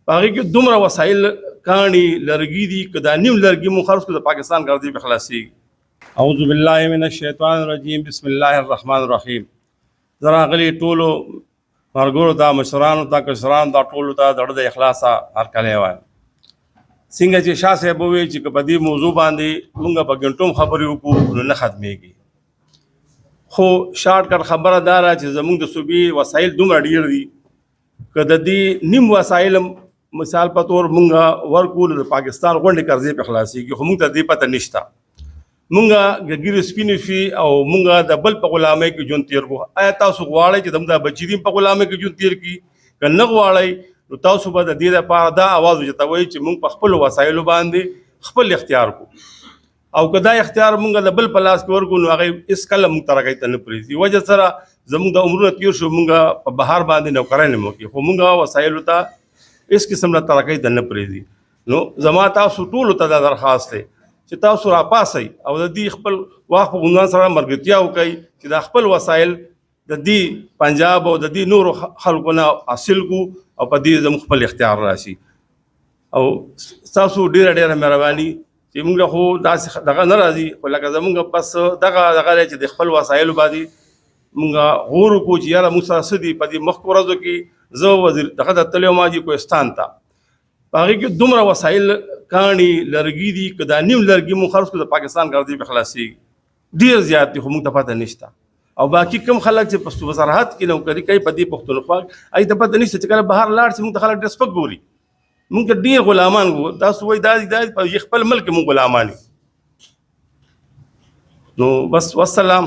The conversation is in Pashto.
په هغې کې دومره وسایل، کاڼي، لرګي دي، که دا نیم لرګي مونږ خرڅ کړو، د پاکستان قرضې پرې خلاصېږي. اعوذ بالله من الشیطان الرجیم، بسم الله الرحمن الرحیم. زه راغلي ټولو ملګرو ته، مشرانو ته، کشرانو ته، ټولو ته د زړه د اخلاصه هرکلی وایم. څنګه چې شاه صاحب وویل چې که په دې موضوع باندې مونږ په ګنټو هم خبرې وکړو نو نه ختمېږي، خو شارټ کټ خبره دا ده چې زمونږ د صوبې وسایل دومره ډېر دي، که د دې نیم وسایل مثال په تور مونږ ورکو نو د پاکستان غونډې قرضې پرې خلاصېږي، خو مونږ ته دې پته نشته. مونږ ګګیرې سپینې شي او مونږ د بل په غلامۍ کې ژوند تیر کړو. آیا تاسو غواړئ چې زموږ دا بچي دې په غلامۍ کې ژوند تیر کړي؟ که نه غواړئ نو تاسو به د دې لپاره دا اواز اوچتوئ چې مونږ په خپلو وسایلو باندې خپل اختیار کو، او که دا اختیار مونږ د بل په لاس کې ورکړو نو هغه هېڅ کله مونږ ترقۍ ته نه پرېږدي. وجه سره زمونږ د عمرونه تېر شو، مونږ په بهر باندې نوکرۍ نه وکړي، خو مونږ وسایلو ته هېڅ قسم له ترقۍ ته نه پرېږدي. نو زما تاسو ټولو ته دا درخواست دی چې تاسو راپاسئ او د دې خپل واخ په ګوندان سره ملګرتیا وکړئ چې دا خپل وسایل د دې پنجاب او د دې نورو خلکو نه حاصل کو او په دې زموږ خپل اختیار راشي. او تاسو ډیره ډیره مهرباني چې موږ خو داسې دغه نه راځي، خو لکه زموږ بس دغه دغه دی چې د خپل وسایلو باندې موږ غور وکړو چې یاره موږ سره څه دي. په دې مخکې ورځو کې زه وزیر دغه ته تللی وم چې کوهستان ته، په هغې کې دومره وسایل، کاڼي، لرګي دي، که دا نیم لرګي مونږ خرڅ کړو د پاکستان قرضې پرې خلاصېږي. ډېر زیات دي خو موږ ته پته نشته. او باقي کم خلک چې په صوبه سرحد کې نوکري کوي په دې پښتونخوا، هغې ته پته نشته چې کله بهر لاړ شي موږ ته خلک ډېر سپک ګوري. موږ ته ډېر غلامان وو. تاسو وایي دا دي، دا په خپل ملک کې موږ غلامان یو. نو بس، والسلام.